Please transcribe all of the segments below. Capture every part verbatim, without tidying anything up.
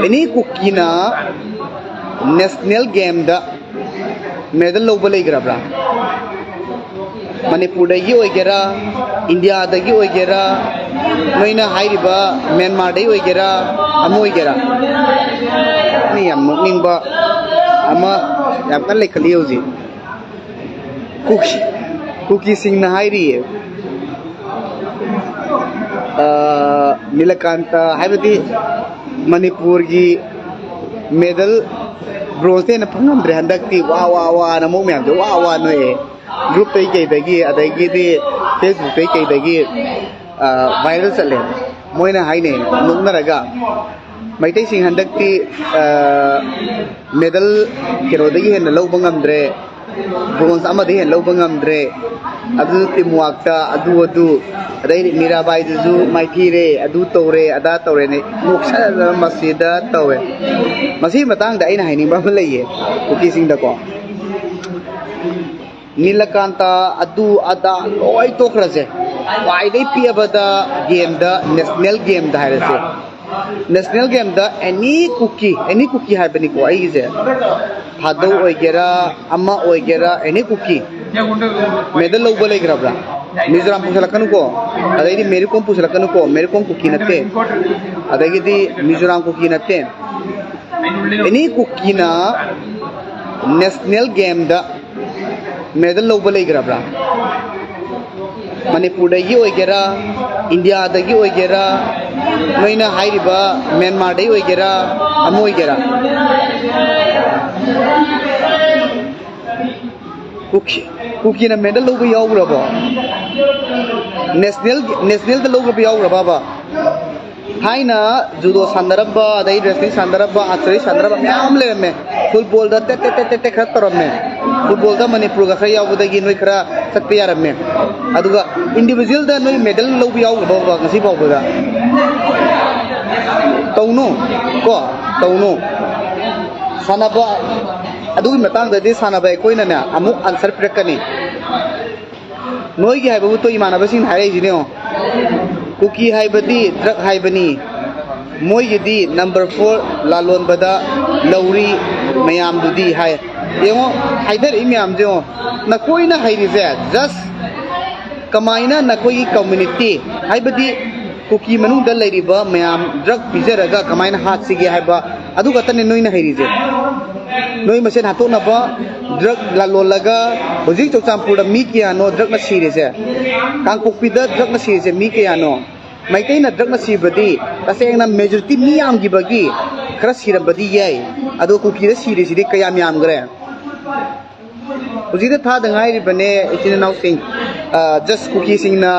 ꯑꯦꯅꯤ ꯀꯨꯀꯤꯅ national ꯒꯦꯝꯗ medal ꯂꯧꯕ ꯂꯩꯈ꯭ꯔꯕ꯭ꯔꯥ? ꯃꯅꯤꯄꯨꯔꯗꯒꯤ ꯑꯣꯏꯒꯦꯔꯥ, ꯏꯟꯗꯤꯌꯥꯗꯒꯤ ꯑꯣꯏꯒꯦꯔꯥ, ꯅꯣꯏꯅ ꯍꯥꯏꯔꯤꯕ ꯃ꯭ꯌꯥꯟꯃꯥꯔꯗꯒꯤ ꯑꯣꯏꯒꯦꯔꯥ, ꯑꯃ ꯑꯣꯏꯒꯦꯔꯥ? ꯑꯩꯅ ꯌꯥꯝ ꯅꯣꯛꯅꯤꯡꯕ ꯑꯃ ꯌꯥꯝ ꯀꯟꯅ ꯂꯩꯈꯠꯂꯤ ꯍꯧꯖꯤꯛ꯫ ꯀꯨꯀꯤ ꯀꯨꯀꯤꯁꯤꯡꯅ ꯍꯥꯏꯔꯤꯌꯦ, ꯑ, ꯅꯤꯂꯀꯥꯟꯇ ꯍꯥꯏꯕꯗꯤ ꯃꯅꯤꯄꯨꯔꯒꯤ ꯃꯦꯗꯜ ꯕ꯭ꯔꯣꯟꯖꯇ ꯍꯦꯟꯅ ꯐꯪꯉꯝꯗ꯭ꯔꯦ ꯍꯟꯗꯛꯇꯤ, ꯋꯥ ꯋꯥ ꯋꯥꯅ ꯑꯃꯨꯛ ꯃꯌꯥꯝꯁꯦ ꯋꯥ ꯋꯥ ꯅꯣꯛꯑꯦ꯫ ꯒ꯭ꯔꯨꯞꯇꯩ ꯀꯩꯗꯒꯤ, ꯑꯗꯒꯤꯗꯤ ꯐꯦꯁꯕꯨꯛꯇꯩ ꯀꯩꯗꯒꯤ, ꯑ, ꯚꯥꯏꯔꯦꯜ ꯆꯠꯂꯦ꯫ ꯃꯣꯏꯅ ꯍꯥꯏꯅꯩ ꯅꯣꯛꯅꯔꯒ, ꯃꯩꯇꯩꯁꯤꯡ ꯍꯟꯗꯛꯇꯤ, ꯑ, ꯃꯦꯗꯜ ꯀꯩꯅꯣꯗꯒꯤ ꯍꯦꯟꯅ ꯂꯧꯕ ꯉꯝꯗ꯭ꯔꯦ, ꯕ꯭ꯔꯣꯟꯖ ꯑꯃꯗꯒꯤ ꯍꯦꯟꯅ ꯂꯧꯕ ꯉꯝꯗ꯭ꯔꯦ, ꯑꯗꯨ ꯇꯤꯝ ꯋꯥꯛꯇ ꯑꯗꯨ ꯑꯗꯨ, ꯑꯗꯩꯗꯤ ꯃꯤꯔꯥꯕꯥꯏꯗꯨꯁꯨ ꯃꯥꯏꯊꯤꯔꯦ, ꯑꯗꯨ ꯇꯧꯔꯦ, ꯑꯗꯥ ꯇꯧꯔꯦꯅꯦ, ꯅꯣꯛꯁꯟꯅꯗꯅ ꯃꯁꯤꯗ ꯇꯧꯋꯦ꯫ ꯃꯁꯤꯒꯤ ꯃꯇꯥꯡꯗ ꯑꯩꯅ ꯍꯥꯏꯅꯤꯡꯕ ꯑꯃ ꯂꯩꯌꯦ ꯀꯨꯀꯤꯁꯤꯡꯗꯀꯣ꯫ ꯅꯤꯂꯀꯥꯟꯇ ꯑꯗꯨ ꯑꯗꯥ ꯂꯣꯏ ꯇꯣꯛꯈ꯭ꯔꯁꯦ, ꯈ꯭ꯋꯥꯏꯗꯒꯤ ꯄꯤꯛꯑꯕꯗ ꯒꯦꯝꯗ, ꯅꯦꯁꯅꯦꯜ ꯒꯦꯝꯗ ꯍꯥꯏꯔꯁꯦ, ꯅꯦꯁꯅꯦꯜ ꯒꯦꯝꯗ ꯑꯦꯅꯤ ꯀꯨꯀꯤ, ꯑꯦꯅꯤ ꯀꯨꯀꯤ ꯍꯥꯏꯕꯅꯤꯀꯣ ꯑꯩꯒꯤꯁꯦ, ꯊꯥꯗꯧ ꯑꯣꯏꯒꯦꯔꯥ, ꯑꯃ ꯑꯣꯏꯒꯦꯔꯥ, ꯑꯦꯅꯤ ꯀꯨꯀꯤ ꯃꯦꯗꯜ ꯂꯧꯕ ꯂꯩꯈ꯭ꯔꯕ꯭ꯔꯥ? ꯃꯤꯖꯣꯔꯥꯝ ꯄꯨꯁꯜꯂꯛꯀꯅꯨꯀꯣ, ꯑꯗꯩꯗꯤ ꯃꯦꯔꯤ ꯀꯣꯝ ꯄꯨꯁꯜꯂꯛꯀꯅꯨꯀꯣ, ꯃꯦꯔꯤ ꯀꯣꯝ ꯀꯨꯀꯤ ꯅꯠꯇꯦ, ꯑꯗꯒꯤꯗꯤ ꯃꯤꯖꯣꯔꯥꯝ ꯀꯨꯀꯤ ꯅꯠꯇꯦ꯫ ꯑꯦꯅꯤ ꯀꯨꯀꯤꯅ ꯅꯦꯁꯅꯦꯜ ꯒꯦꯝꯗ ꯃꯦꯗꯜ ꯂꯧꯕ ꯂꯩꯈ꯭ꯔꯕ꯭ꯔꯥ? ꯃꯅꯤꯄꯨꯔꯗꯒꯤ ꯑꯣꯏꯒꯦꯔꯥ, ꯏꯟꯗꯤꯌꯥꯗꯒꯤ ꯑꯣꯏꯒꯦꯔꯥ, ꯅꯣꯏꯅ ꯍꯥꯏꯔꯤꯕ ꯃ꯭ꯌꯥꯟꯃꯥꯔꯗꯒꯤ ꯑꯣꯏꯒꯦꯔꯥ, ꯑꯃ ꯑꯣꯏꯒꯦꯔꯥ, ꯀꯨꯀꯤ, ꯀꯨꯀꯤꯅ ꯃꯦꯗꯜ ꯂꯧꯕ ꯌꯥꯎꯈ꯭ꯔꯕꯣ? ꯅꯦꯁꯅꯦꯜ, ꯅꯦꯁꯅꯦꯜꯗ ꯂꯧꯈ꯭ꯔꯕ ꯌꯥꯎꯈ꯭ꯔꯕꯕ? ꯊꯥꯏꯅ ꯖꯨꯗꯣ ꯁꯥꯟꯅꯔꯝꯕ, ꯑꯗꯩ ꯔꯦꯁꯂꯤꯡ ꯁꯥꯟꯅꯔꯝꯕ, ꯑꯥꯔꯆꯔꯤ ꯁꯥꯟꯅꯔꯝꯕ ꯃꯌꯥꯝ ꯑꯃ ꯂꯩꯔꯝꯃꯦ꯫ ꯐꯨꯠꯕꯣꯜꯗ ꯇꯦꯠ ꯇꯦꯠ ꯇꯦꯠ ꯇꯦꯠ ꯇꯦꯠ ꯈꯔ ꯇꯧꯔꯝꯃꯦ꯫ ꯐꯨꯠꯕꯣꯜꯗ ꯃꯅꯤꯄꯨꯔꯒ ꯈꯔ ꯌꯥꯎꯕꯗꯒꯤ ꯅꯣꯏ ꯈꯔ ꯆꯠꯄ ꯌꯥꯔꯝꯃꯦ꯫ ꯑꯗꯨꯒ ꯏꯟꯗꯤꯕꯤꯖꯨꯋꯦꯜꯗ ꯅꯣꯏ ꯃꯦꯗꯜ ꯂꯧꯕ ꯌꯥꯎꯈ꯭ꯔꯕ ꯉꯁꯤ ꯐꯥꯎꯕꯗ? ꯇꯧꯅꯨ ꯀꯣ, ꯇꯧꯅꯨ꯫ ꯁꯥꯟꯅꯕ, ꯑꯗꯨꯒꯤ ꯃꯇꯥꯡꯗꯗꯤ ꯁꯥꯟꯅꯕ ꯑꯩꯈꯣꯏꯅꯅꯦ ꯑꯃꯨꯛ ꯑꯟꯁꯔ ꯄꯤꯔꯛꯀꯅꯤ꯫ ꯅꯣꯏꯒꯤ ꯍꯥꯏꯕꯕꯨ ꯇꯣ ꯏꯃꯥꯟꯅꯕꯁꯤꯡꯅ ꯍꯥꯏꯔꯛꯏꯁꯤꯅꯦ ꯌꯦꯡꯉꯣ꯫ ꯀꯨꯀꯤ ꯍꯥꯏꯕꯗꯤ ꯗ꯭ꯔꯒ ꯍꯥꯏꯕꯅꯤ꯫ ꯃꯣꯏꯒꯤꯗꯤ ꯅꯝꯕꯔ ꯐꯣꯔ ꯂꯥꯂꯣꯟꯕꯗ ꯂꯧꯔꯤ ꯃꯌꯥꯝꯗꯨꯗꯤ ꯍꯥꯏ꯫ ꯌꯦꯡꯉꯣ, ꯍꯥꯏꯊꯔꯛꯏ ꯃꯌꯥꯝꯁꯦ ꯌꯦꯡꯉꯣ꯫ ꯅꯈꯣꯏꯅ ꯍꯩꯔꯤꯁꯦ just ꯀꯃꯥꯏꯅ ꯅꯈꯣꯏꯒꯤ ꯀꯝꯃ꯭ꯌꯨꯅꯤꯇꯤ, ꯍꯥꯏꯕꯗꯤ ꯀꯨꯀꯤ ꯃꯅꯨꯡꯗ ꯂꯩꯔꯤꯕ ꯃꯌꯥꯝ ꯗ꯭ꯔꯒ ꯄꯤꯖꯔꯒ ꯀꯃꯥꯏꯅ ꯍꯥꯠꯁꯤꯒꯦ ꯍꯥꯏꯕ ꯑꯗꯨ ꯈꯛꯇꯅꯦ ꯅꯣꯏꯅ ꯍꯩꯔꯤꯁꯦ꯫ ꯅꯣꯏ ꯃꯁꯦꯟ ꯍꯥꯠꯇꯣꯛꯅꯕ ꯗ꯭ꯔꯒ ꯂꯥꯂꯣꯜꯂꯒ ꯍꯧꯖꯤꯛ ꯆꯨꯔꯆꯥꯟꯄꯨꯔꯗ ꯃꯤ ꯀꯌꯥꯅꯣ ꯗ꯭ꯔꯒꯅ ꯁꯤꯔꯤꯁꯦ? ꯀꯥꯡꯄꯣꯛꯄꯤꯗ ꯗ꯭ꯔꯒꯅ ꯁꯤꯔꯤꯁꯦ ꯃꯤ ꯀꯌꯥꯅꯣ? ꯃꯩꯇꯩꯅ ꯗ꯭ꯔꯒꯅ ꯁꯤꯕꯗꯤ ꯇꯁꯦꯡꯅ ꯃꯦꯖꯣꯔꯤꯇꯤ ꯃꯤ ꯌꯥꯝꯈꯤꯕꯒꯤ ꯈꯔ ꯁꯤꯔꯝꯕꯗꯤ ꯌꯥꯏ, ꯑꯗꯣ ꯀꯨꯀꯤꯗ ꯁꯤꯔꯤꯁꯤꯗꯤ ꯀꯌꯥꯝ ꯌꯥꯝꯈ꯭ꯔꯦ? ꯍꯧꯖꯤꯛꯇ ꯊꯥꯗ ꯉꯥꯏꯔꯤꯕꯅꯦ ꯏꯆꯤꯟ ꯏꯅꯥꯎꯁꯤꯡ꯫ ꯖꯁ ꯀꯨꯀꯤꯁꯤꯡꯅ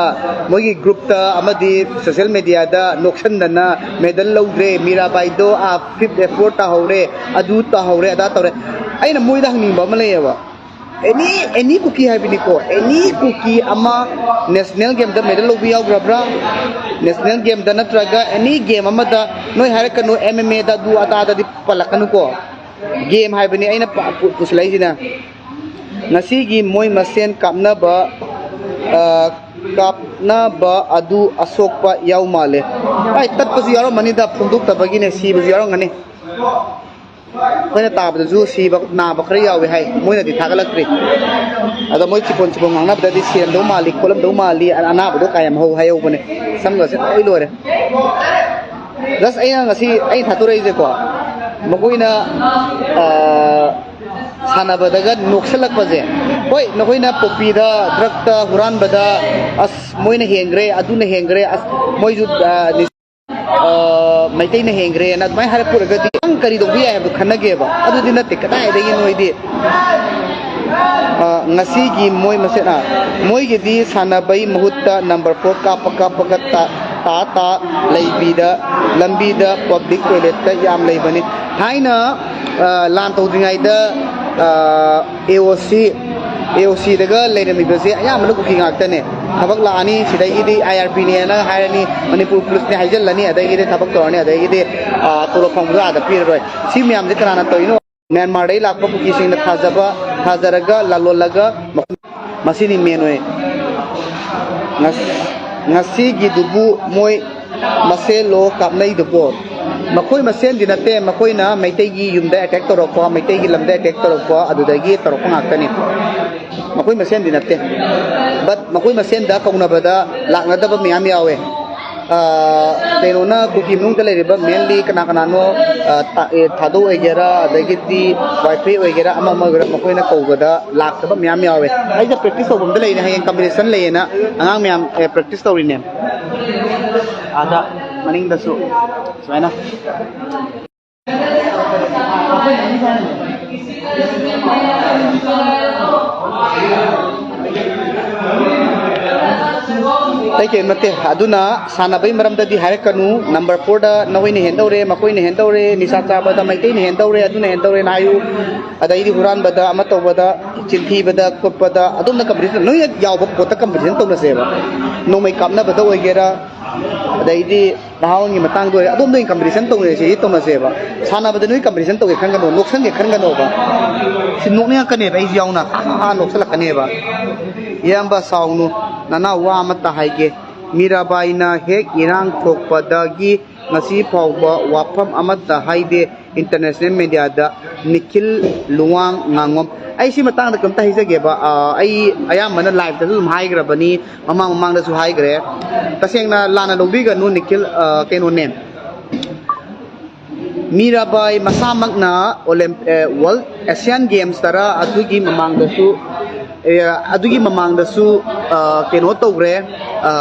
ꯃꯣꯏꯒꯤ ꯒ꯭ꯔꯨꯞꯇ ꯑꯃꯗꯤ ꯁꯣꯁꯦꯜ ꯃꯦꯗꯤꯌꯥꯗ ꯅꯣꯛꯁꯟꯗꯅ ꯃꯦꯗꯜ ꯂꯧꯗ꯭ꯔꯦ, ꯃꯤꯔꯥꯕꯥꯏꯗꯣ ꯑꯥ ꯐꯤꯐ ꯑꯦ ꯐꯣꯔ ꯇꯥꯍꯧꯔꯦ, ꯑꯗꯨ ꯇꯥꯍꯧꯔꯦ, ꯑꯗꯥ ꯇꯧꯔꯦ꯫ ꯑꯩꯅ ꯃꯣꯏꯗ ꯍꯪꯅꯤꯡꯕ ꯑꯃ ꯂꯩꯌꯦꯕ꯫ ꯑꯦꯅꯤ ꯑꯦꯅꯤ ꯀꯨꯀꯤ ꯍꯥꯏꯕꯅꯤꯀꯣ, ꯑꯦꯅꯤ ꯀꯨꯀꯤ ꯑꯃ ꯅꯦꯁꯅꯦꯜ ꯒꯦꯝꯗ ꯃꯦꯗꯜ ꯂꯧꯕ ꯌꯥꯎꯈ꯭ꯔꯕ꯭ꯔꯥ? ꯅꯦꯁꯅꯦꯜ ꯒꯦꯝꯗ ꯅꯠꯇ꯭ꯔꯒ ꯑꯦꯅꯤ ꯒꯦꯝ ꯑꯃꯗ, ꯅꯣꯏ ꯍꯥꯏꯔꯛꯀꯅꯨ ꯑꯦꯝ ꯑꯦꯝ ꯑꯦꯗ ꯑꯗꯨ ꯑꯗꯥꯗꯗꯤ ꯄꯜꯂꯛꯀꯅꯨꯀꯣ꯫ ꯒꯦꯝ ꯍꯥꯏꯕꯅꯤ ꯑꯩꯅ ꯄ-, ꯄꯨ-, ꯄꯨꯁꯤꯜꯂꯛꯏꯁꯤꯅ꯫ ꯉꯁꯤꯒꯤ ꯃꯣꯏ ꯃꯁꯦꯟ ꯀꯥꯞꯅꯕ, ꯑ, ꯀꯥꯞꯅꯕ ꯑꯗꯨ ꯑꯁꯣꯛꯄ ꯌꯥꯎ ꯃꯥꯜꯂꯦ꯫ ꯑꯩ ꯇꯠꯄꯁꯨ ꯌꯥꯎꯔꯝꯃꯅꯤꯗ, ꯐꯣꯡꯗꯣꯛꯇꯕꯒꯤꯅꯦ, ꯁꯤꯕꯁꯨ ꯌꯥꯎꯔꯝꯒꯅꯤ꯫ ꯑꯩꯈꯣꯏꯅ ꯇꯥꯕꯗꯁꯨ ꯁꯤꯕ ꯅꯥꯕ ꯈꯔ ꯌꯥꯎꯋꯦ ꯍꯥꯏ, ꯃꯣꯏꯅꯗꯤ ꯊꯥꯒꯠꯂꯛꯇ꯭ꯔꯤ꯫ ꯑꯗꯣ ꯃꯣꯏ ꯆꯤꯐꯣꯟ ꯆꯤꯐꯣꯟ ꯉꯥꯡꯅꯕꯗꯗꯤ ꯁꯤꯔꯝꯗꯧ ꯃꯥꯜꯂꯤ ꯈꯣꯠꯂꯝꯗꯧ ꯃꯥꯜꯂꯤ, ꯑꯅꯥꯕꯗꯣ ꯀꯥꯏ ꯌꯥꯝ ꯍꯧ ꯍꯥꯏꯍꯧꯕꯅꯦ꯫ ꯁꯝꯒꯁꯦ ꯂꯣꯏ ꯂꯣꯏꯔꯦ꯫ ꯖꯁ ꯑꯩꯅ ꯉꯁꯤ ꯑꯩꯅ ꯊꯥꯗꯣꯔꯛꯏꯁꯦꯀꯣ, ꯃꯈꯣꯏꯅ, ꯑ, ꯁꯥꯟꯅꯕꯗꯒ ꯅꯣꯛꯁꯜꯂꯛꯄꯁꯦ, ꯍꯣꯏ, ꯅꯈꯣꯏꯅ ꯄꯣꯄꯤꯗ, ꯗ꯭ꯔꯛꯇ, ꯍꯨꯔꯥꯟꯕꯗ, ꯑꯁ, ꯃꯣꯏꯅ ꯍꯦꯟꯈ꯭ꯔꯦ, ꯑꯗꯨꯅ ꯍꯦꯟꯈ꯭ꯔꯦ, ꯑꯁ, ꯃꯣꯏꯁꯨ, ꯑ, ꯅꯤꯁ-, ꯑ, ꯃꯩꯇꯩꯅ ꯍꯦꯟꯈ꯭ꯔꯦꯅ ꯑꯗꯨꯃꯥꯏꯅ ꯍꯥꯏꯔꯛꯄ ꯑꯣꯏꯔꯒꯗꯤ ꯅꯪ ꯀꯔꯤ ꯇꯧꯕ ꯌꯥꯏ ꯍꯥꯏꯕꯗꯣ ꯈꯟꯅꯒꯦꯕ꯫ ꯑꯗꯨꯗꯤ ꯅꯠꯇꯦ, ꯀꯗꯥꯏꯗꯒꯤ ꯅꯣꯏꯗꯤ? ꯑ, ꯉꯁꯤꯒꯤ ꯃꯣꯏ ꯃꯁꯦꯟ, ꯑ, ꯃꯣꯏꯒꯤꯗꯤ ꯁꯥꯟꯅꯕꯩ ꯃꯍꯨꯠꯇ ꯅꯝꯕꯔ ꯐꯣꯔ ꯀꯥꯞꯄ ꯀꯥꯞꯄꯒ ꯇꯥ-, ꯇꯥ ꯇꯥ ꯂꯩꯕꯤꯗ, ꯂꯝꯕꯤꯗ ꯄꯕ꯭ꯂꯤꯛ ꯇꯣꯏꯂꯦꯠꯇ ꯌꯥꯝ ꯂꯩꯕꯅꯤ꯫ ꯊꯥꯏꯅ, ꯑ, ꯂꯥꯟ ꯇꯧꯗ꯭ꯔꯤꯉꯩꯗ, ꯑ, ꯑꯦ ꯑꯣ ꯁꯤ, ꯑꯦ ꯑꯣ ꯁꯤꯗꯒ ꯂꯩꯔꯝꯃꯤꯕꯁꯦ ꯑꯌꯥꯝꯕꯅ ꯀꯨꯀꯤ ꯉꯥꯛꯇꯅꯦ꯫ ꯊꯕꯛ ꯂꯥꯛꯑꯅꯤ, ꯁꯤꯗꯒꯤꯗꯤ ꯑꯥꯏ ꯑꯥꯔ ꯄꯤꯅꯦꯅ ꯍꯥꯏꯔꯅꯤ, ꯃꯅꯤꯄꯨꯔ ꯄꯨꯂꯤꯁꯅꯦ ꯍꯥꯏꯖꯤꯜꯂꯅꯤ, ꯑꯗꯒꯤꯗꯤ ꯊꯕꯛ ꯇꯧꯔꯅꯤ, ꯑꯗꯒꯤꯗꯤ, ꯑ, ꯇꯣꯂꯣꯞ ꯐꯪꯕꯗꯣ ꯑꯥꯗ ꯄꯤꯔꯔꯣꯏ꯫ ꯁꯤ ꯃꯌꯥꯝꯁꯦ ꯀꯅꯥꯅ ꯇꯧꯔꯤꯅꯣ? ꯃ꯭ꯌꯥꯟꯃꯥꯔꯗꯒꯤ ꯂꯥꯛꯄ ꯀꯨꯀꯤꯁꯤꯡꯅ ꯊꯥꯖꯕ, ꯊꯥꯖꯔꯒ ꯂꯥꯂꯣꯜꯂꯒ ꯃꯁꯤꯅꯤ ꯃꯦꯟ ꯑꯣꯏ꯫ ꯉꯁ-, ꯉꯁꯤꯒꯤꯗꯨꯕꯨ ꯃꯣꯏ ꯃꯁꯦꯜꯂꯣ ꯀꯥꯞꯅꯩꯗꯨꯕꯣ? ꯃꯈꯣꯏ ꯃꯁꯦꯟꯗꯤ ꯅꯠꯇꯦ, ꯃꯈꯣꯏꯅ ꯃꯩꯇꯩꯒꯤ ꯌꯨꯝꯗ ꯑꯦꯇꯦꯛ ꯇꯧꯔꯛꯄ, ꯃꯩꯇꯩꯒꯤ ꯂꯝꯗ ꯑꯦꯇꯦꯛ ꯇꯧꯔꯛꯄ, ꯑꯗꯨꯗꯒꯤ ꯇꯧꯔꯛꯄ ꯉꯥꯛꯇꯅꯤ꯫ ꯃꯈꯣꯏ ꯃꯁꯦꯟꯗꯤ ꯅꯠꯇꯦ꯫ But ꯃꯈꯣꯏ ꯃꯁꯦꯟꯗ ꯀꯧꯅꯕꯗ ꯂꯥꯛꯅꯗꯕ ꯃꯌꯥꯝ ꯌꯥꯎꯋꯦ꯫ ꯑ, ꯀꯩꯅꯣꯅ ꯀꯨꯀꯤ ꯃꯅꯨꯡꯗ ꯂꯩꯔꯤꯕ mainly ꯀꯅꯥ ꯀꯅꯥꯅꯣ, ꯑ, ꯊꯥ-, ꯑꯦ, ꯊꯥꯗꯧ ꯑꯣꯏꯒꯦꯔꯥ, ꯑꯗꯒꯤꯗꯤ ꯋꯥꯏꯐꯩ ꯑꯣꯏꯒꯦꯔꯥ, ꯑꯃ ꯑꯃ ꯑꯣꯏꯒꯦꯔꯥ, ꯃꯈꯣꯏꯅ ꯀꯧꯕꯗ ꯂꯥꯛꯇꯕ ꯃꯌꯥꯝ ꯌꯥꯎꯋꯦ꯫ ꯑꯩꯁꯦ practice ꯇꯧꯐꯝꯗ ꯂꯩꯅꯦ, ꯍꯌꯦꯡ competition ꯂꯩꯌꯦꯅ ꯑꯉꯥꯡ ꯃꯌꯥꯝ, ꯑꯦ, practice ꯇꯧꯔꯤꯅꯦ꯫ ꯑꯥꯗ ꯃꯅꯤꯡꯗꯁꯨ ꯁꯨꯃꯥꯏꯅ꯫ ꯑꯩ ꯀꯩꯝ ꯅꯠꯇꯦ꯫ ꯑꯗꯨꯅ ꯁꯥꯟꯅꯕꯒꯤ ꯃꯔꯝꯗꯗꯤ ꯍꯥꯏꯔꯛꯀꯅꯨ꯫ Number fourꯗ ꯅꯈꯣꯏꯅ ꯍꯦꯟꯗꯧꯔꯦ, ꯃꯈꯣꯏꯅ ꯍꯦꯟꯗꯧꯔꯦ, ꯅꯤꯁꯥ ꯆꯥꯕꯗ ꯃꯩꯇꯩꯅ ꯍꯦꯟꯗꯧꯔꯦ, ꯑꯗꯨꯅ ꯍꯦꯟꯗꯧꯔꯦꯅ ꯍꯥꯏꯌꯨ꯫ ꯑꯗꯩꯗꯤ ꯍꯨꯔꯥꯟꯕꯗ, ꯑꯃ ꯇꯧꯕꯗ, ꯆꯤꯟꯊꯤꯕꯗ, ꯈꯣꯠꯄꯗ, ꯑꯗꯨꯝꯅ competition, ꯅꯣꯏꯅ ꯌꯥꯎꯕ ꯄꯣꯠꯇ competition ꯇꯧꯅꯁꯦꯕ꯫ ꯅꯣꯡꯃꯩ ꯀꯥꯞꯅꯕꯗ ꯑꯣꯏꯒꯦꯔꯥ, ꯑꯗꯩꯗꯤ ꯅꯍꯥꯔꯣꯜꯒꯤ ꯃꯇꯥꯡꯗ ꯑꯣꯏꯔꯦ, ꯑꯗꯣꯝꯗ ꯑꯣꯏꯅ competition ꯇꯧꯅꯔꯁꯦ, ꯁꯤ ꯇꯧꯅꯁꯦꯕ꯫ ꯁꯥꯟꯅꯕꯗ ꯅꯣꯏ competition ꯇꯧꯒꯦ ꯈꯟꯒꯅꯣ, ꯅꯣꯛꯁꯟꯒꯦ ꯈꯟꯒꯅꯣꯕ꯫ ꯁꯤ ꯅꯣꯛꯅꯤꯡꯉꯛꯀꯅꯦꯕ, ꯑꯩꯁꯨ ꯌꯥꯎꯅ ꯍꯥ ꯍꯥ ꯍꯥ ꯅꯣꯛꯁꯜꯂꯛꯀꯅꯦꯕ꯫ ꯏꯌꯥꯝꯕ ꯁꯥꯎꯅꯨ, ꯅꯅꯥꯎ ꯋꯥ ꯑꯃꯠꯇ ꯍꯥꯏꯒꯦ꯫ ꯃꯤꯔꯥꯕꯥꯏꯅ ꯍꯦꯛ ꯏꯔꯥꯡ ꯊꯣꯛꯄꯗꯒꯤ ꯉꯁꯤ ꯐꯥꯎꯕ ꯋꯥꯐꯝ ꯑꯃꯠꯇ ꯍꯥꯏꯗꯦ꯫ International mediaꯗ ꯅꯤꯈꯤꯜ ꯂꯨꯋꯥꯡ ꯉꯥꯉꯣꯝ꯫ ꯑꯩ ꯁꯤ ꯃꯇꯥꯡꯗ ꯀꯩꯝꯇ ꯍꯥꯏꯖꯒꯦꯕ꯫ ꯑ, ꯑꯩ ꯑꯌꯥꯝꯕꯅ liveꯇꯁꯨ ꯑꯗꯨꯝ ꯍꯥꯏꯈ꯭ꯔꯕꯅꯤ, ꯃꯃꯥꯡ ꯃꯃꯥꯡꯗꯁꯨ ꯍꯥꯏꯈ꯭ꯔꯦ꯫ ꯇꯁꯦꯡꯅ ꯂꯥꯟꯅ ꯂꯧꯕꯤꯒꯅꯨ, ꯅꯤꯈꯤꯜ, ꯑ, ꯀꯩꯅꯣꯅꯦ꯫ ꯃꯤꯔꯥꯕꯥꯏ ꯃꯁꯥꯃꯛꯅ Olymp-, ꯑ, World Asian Games ꯇꯔꯥ ꯑꯗꯨꯒꯤ ꯃꯃꯥꯡꯗꯁꯨ, ꯑ, ꯑꯗꯨꯒꯤ ꯃꯃꯥꯡꯗꯁꯨ, ꯑ, ꯀꯩꯅꯣ ꯇꯧꯈ꯭ꯔꯦ, ꯑ,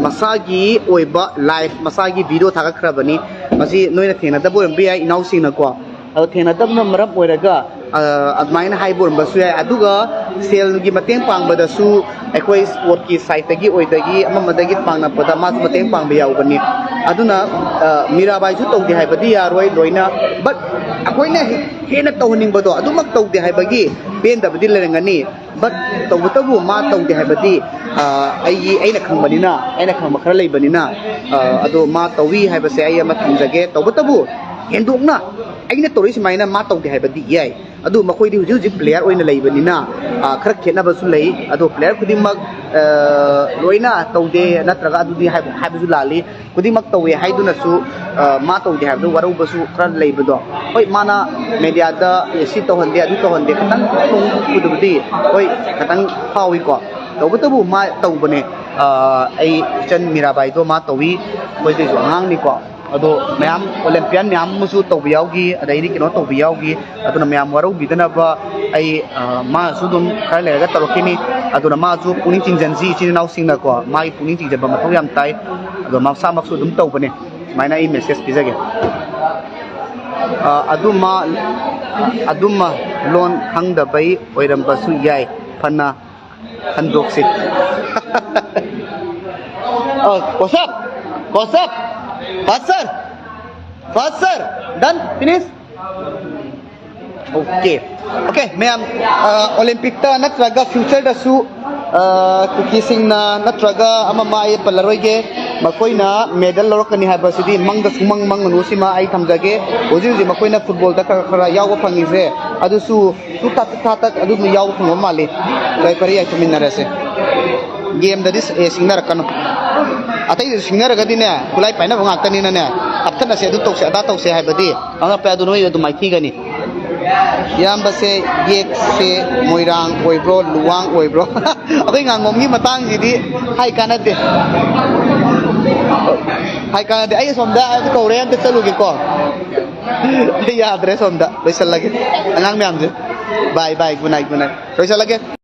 ꯃꯁꯥꯒꯤ ꯑꯣꯏꯕ live, ꯃꯁꯥꯒꯤ video ꯊꯥꯒꯠꯈ꯭ꯔꯕꯅꯤ꯫ ꯃꯁꯤ ꯅꯣꯏꯅ ꯊꯦꯡꯅꯗꯕ ꯑꯣꯏꯔꯝꯕ ꯌꯥꯏ, ꯏꯅꯥꯎꯁꯤꯡꯅꯀꯣ꯫ ꯑꯗꯣ ꯊꯦꯡꯅꯗꯕꯅ ꯃꯔꯝ ꯑꯣꯏꯔꯒ, ꯑ, ꯑꯗꯨꯃꯥꯏꯅ ꯍꯥꯏꯕ ꯑꯣꯏꯔꯝꯕꯁꯨ ꯌꯥꯏ꯫ ꯑꯗꯨꯒ ꯁꯦꯜꯒꯤ ꯃꯇꯦꯡ ꯄꯥꯡꯕꯗꯁꯨ ꯑꯩꯈꯣꯏ sportꯀꯤ sideꯇꯒꯤ ꯑꯣꯏꯗꯒꯤ ꯑꯃ ꯑꯃꯗꯒꯤ ꯄꯥꯡꯅꯕꯗ ꯃꯥꯁꯨ ꯃꯇꯦꯡ ꯄꯥꯡꯕ ꯌꯥꯎꯕꯅꯤ꯫ ꯑꯗꯨꯅ, ꯑ, ꯃꯤꯔꯥꯕꯥꯏꯁꯨ ꯇꯧꯗꯦ ꯍꯥꯏꯕꯗꯤ ꯌꯥꯔꯣꯏ ꯂꯣꯏꯅ, but ꯑꯩꯈꯣꯏꯅ ꯍꯦꯟꯅ ꯇꯧꯍꯟꯅꯤꯡꯕꯗꯣ ꯑꯗꯨꯃꯛ ꯇꯧꯗꯦ ꯍꯥꯏꯕꯒꯤ ꯄꯦꯟꯗꯕꯗꯤ ꯂꯩꯔꯝꯒꯅꯤ꯫ But ꯇꯧꯕꯇꯕꯨ ꯃꯥ ꯇꯧꯗꯦ ꯍꯥꯏꯕꯗꯤ, ꯑ, ꯑꯩꯒꯤ, ꯑꯩꯅ ꯈꯪꯕꯅꯤꯅ, ꯑꯩꯅ ꯈꯪꯕ ꯈꯔ ꯂꯩꯕꯅꯤꯅ, ꯑ, ꯑꯗꯣ ꯃꯥ ꯇꯧꯏ ꯍꯥꯏꯕꯁꯦ ꯑꯩ ꯑꯃ ꯊꯝꯖꯒꯦ꯫ ꯇꯧꯕꯇꯕꯨ ꯍꯦꯟꯗꯣꯛꯅ ꯑꯩꯅ ꯇꯧꯔꯛꯏ ꯁꯨꯃꯥꯏꯅ ꯃꯥ ꯇꯧꯗꯦ ꯍꯥꯏꯕꯗꯤ ꯌꯥꯏ꯫ ꯑꯗꯨ ꯃꯈꯣꯏꯗꯤ ꯍꯧꯖꯤꯛ ꯍꯧꯖꯤꯛ ꯄ꯭ꯂꯦꯌꯔ ꯑꯣꯏꯅ ꯂꯩꯕꯅꯤꯅ, ꯑ, ꯈꯔ ꯈꯦꯠꯅꯕꯁꯨ ꯂꯩ꯫ ꯑꯗꯣ ꯄ꯭ꯂꯦꯌꯔ ꯈꯨꯗꯤꯡꯃꯛ, ꯑ, ꯂꯣꯏꯅ ꯇꯧꯗꯦ ꯅꯠꯇ꯭ꯔꯒ ꯑꯗꯨꯗꯤ ꯍꯥꯏꯕ, ꯍꯥꯏꯕꯁꯨ ꯂꯥꯜꯂꯤ꯫ ꯈꯨꯗꯤꯡꯃꯛ ꯇꯧꯋꯦ ꯍꯥꯏꯗꯨꯅꯁꯨ, ꯑ, ꯃꯥ ꯇꯧꯗꯦ ꯍꯥꯏꯕꯗ ꯋꯥꯔꯧꯕꯁꯨ ꯈꯔ ꯂꯩꯕꯗꯣ꯫ ꯍꯣꯏ, ꯃꯥꯅ ꯃꯦꯗꯤꯌꯥꯗ, "ꯑꯦ, ꯁꯤ ꯇꯧꯍꯟꯗꯦ, ꯑꯗꯨ ꯇꯧꯍꯟꯗꯦ", ꯈꯤꯇꯪ ꯅꯣꯡ ꯎꯗꯕꯗꯤ, ꯍꯣꯏ, ꯈꯤꯇꯪ ꯐꯥꯎꯏꯀꯣ꯫ ꯇꯧꯕꯇꯕꯨ ꯃꯥ ꯇꯧꯕꯅꯦ꯫ ꯑ, ꯑꯩ ꯏꯆꯟ ꯃꯤꯔꯥꯕꯥꯏꯗꯣ ꯃꯥ ꯇꯧꯏ, ꯑꯩꯈꯣꯏꯗꯩꯁꯨ ꯑꯉꯥꯡꯅꯤꯀꯣ꯫ ꯑꯗꯣ ꯃꯌꯥꯝ ꯑꯣꯂꯦꯝꯄꯤꯌꯥꯟ ꯃꯌꯥꯝ ꯑꯃꯁꯨ ꯇꯧꯕ ꯌꯥꯎꯈꯤ, ꯑꯗꯩꯗꯤ ꯀꯩꯅꯣ ꯇꯧꯕ ꯌꯥꯎꯈꯤ꯫ ꯑꯗꯨꯅ ꯃꯌꯥꯝ ꯋꯥꯔꯧꯕꯤꯗꯅꯕ ꯑꯩ, ꯑ, ꯃꯥꯁꯨ ꯑꯗꯨꯝ ꯈꯔ ꯂꯩꯔꯒ ꯇꯧꯔꯛꯈꯤꯅꯤ꯫ ꯑꯗꯨꯅ ꯃꯥꯁꯨ ꯄꯨꯛꯅꯤꯡ ꯆꯤꯡꯁꯤꯟꯁꯤ, ꯏꯆꯤꯟ ꯏꯅꯥꯎꯁꯤꯡꯅꯀꯣ, ꯃꯥꯒꯤ ꯄꯨꯛꯅꯤꯡ ꯆꯤꯡꯁꯤꯟꯕ ꯃꯊꯧ ꯌꯥꯝ ꯇꯥꯏ꯫ ꯑꯗꯣ ꯃꯁꯥꯃꯛꯁꯨ ꯑꯗꯨꯝ ꯇꯧꯕꯅꯦ꯫ ꯁꯨꯃꯥꯏꯅ ꯑꯩ ꯃꯦꯁꯦꯖ ꯄꯤꯖꯒꯦ꯫ ꯑ, ꯑꯗꯨꯃ, ꯑꯗꯨꯃ ꯂꯣꯟ ꯈꯪꯗꯕꯩ ꯑꯣꯏꯔꯝꯕꯁꯨ ꯌꯥꯏ꯫ ꯐꯅ ꯍꯟꯗꯣꯛꯁꯤ꯫ ꯑ, ꯀꯣꯁꯞ! ꯀꯣꯁꯞ! Faster! Faster! Done? Finish? Okay. Okay, ꯃꯌꯥꯝ, ꯑ, ꯑꯣꯂꯦꯝꯄꯤꯛꯇ ꯅꯠꯇ꯭ꯔꯒ ꯐ꯭ꯌꯨꯆꯔꯗꯁꯨ, ꯑ, ꯀꯨꯀꯤꯁꯤꯡꯅ ꯅꯠꯇ꯭ꯔꯒ ꯑꯃ ꯑꯃ ꯑꯩ ꯄꯜꯂꯔꯣꯏꯒꯦ, ꯃꯈꯣꯏꯅ ꯃꯦꯗꯜ ꯂꯧꯔꯛꯀꯅꯤ ꯍꯥꯏꯕꯁꯤꯗꯤ ꯃꯪꯗ ꯁꯨꯡꯃꯪ ꯃꯪꯒꯅꯨ꯫ ꯁꯤꯃ ꯑꯩ ꯊꯝꯖꯒꯦ꯫ ꯍꯧꯖꯤꯛ ꯍꯧꯖꯤꯛ ꯃꯈꯣꯏꯅ ꯐꯨꯠꯕꯣꯜꯗ ꯈꯔ ꯈꯔ ꯌꯥꯎꯕ ꯐꯪꯉꯤꯁꯦ, ꯑꯗꯨꯁꯨ ꯁꯨ ꯊꯥ ꯊꯥ ꯊꯥ ꯑꯗꯨꯝ ꯌꯥꯎꯕ ꯐꯪꯕ ꯃꯥꯜꯂꯤ꯫ ꯌꯥꯏꯐꯔꯦ, ꯌꯥꯏꯐꯃꯤꯟꯅꯔꯁꯦ꯫ ꯒꯦꯝꯗꯗꯤ ꯁ-, ꯑꯦ, ꯁꯤꯡꯅꯔꯛꯀꯅꯨ꯫ ꯑꯇꯩꯗꯁꯨ ꯁꯤꯡꯅꯔꯒꯗꯤꯅꯦ, ꯈꯨꯠꯂꯥꯏ ꯄꯥꯏꯅꯕ ꯉꯥꯛꯇꯅꯤꯅꯅꯦ, ꯀꯞꯊꯠꯅꯁꯦ, ꯑꯗꯨ ꯇꯧꯁꯦ, ꯑꯗꯥ ꯇꯧꯁꯦ ꯍꯥꯏꯕꯗꯤ ꯑꯉꯛꯄ ꯑꯗꯨ ꯅꯣꯏ ꯑꯗꯨꯝ ꯃꯥꯏꯊꯤꯒꯅꯤ꯫ ꯏꯌꯥꯝꯕꯁꯦ, ꯌꯦꯛꯁꯦ ꯃꯣꯏꯔꯥꯡ ꯑꯣꯏꯕ꯭ꯔꯣ, ꯂꯨꯋꯥꯡ ꯑꯣꯏꯕ꯭ꯔꯣ? ꯑꯩꯈꯣꯏ ꯉꯥꯉꯣꯝꯒꯤ ꯃꯇꯥꯡꯁꯤꯗꯤ ꯍꯥꯏ ꯀꯥꯟꯅꯗꯦ꯫ ꯍꯥꯏ ꯀꯥꯟꯅꯗꯦ꯫ ꯑꯩ ꯑꯁꯣꯝꯗ ꯑꯝꯇ ꯀꯧꯔꯦ, ꯑꯝꯇ ꯆꯠꯂꯨꯒꯦꯀꯣ꯫ ꯑꯩ ꯌꯥꯗ꯭ꯔꯦ, ꯁꯣꯝꯗ ꯂꯣꯏꯁꯜꯂꯒꯦ꯫ ꯑꯉꯥꯡ ꯃꯌꯥꯝꯁꯦ, bye bye, good night, good night꯫ ꯂꯣꯏꯁꯜꯂꯒꯦ꯫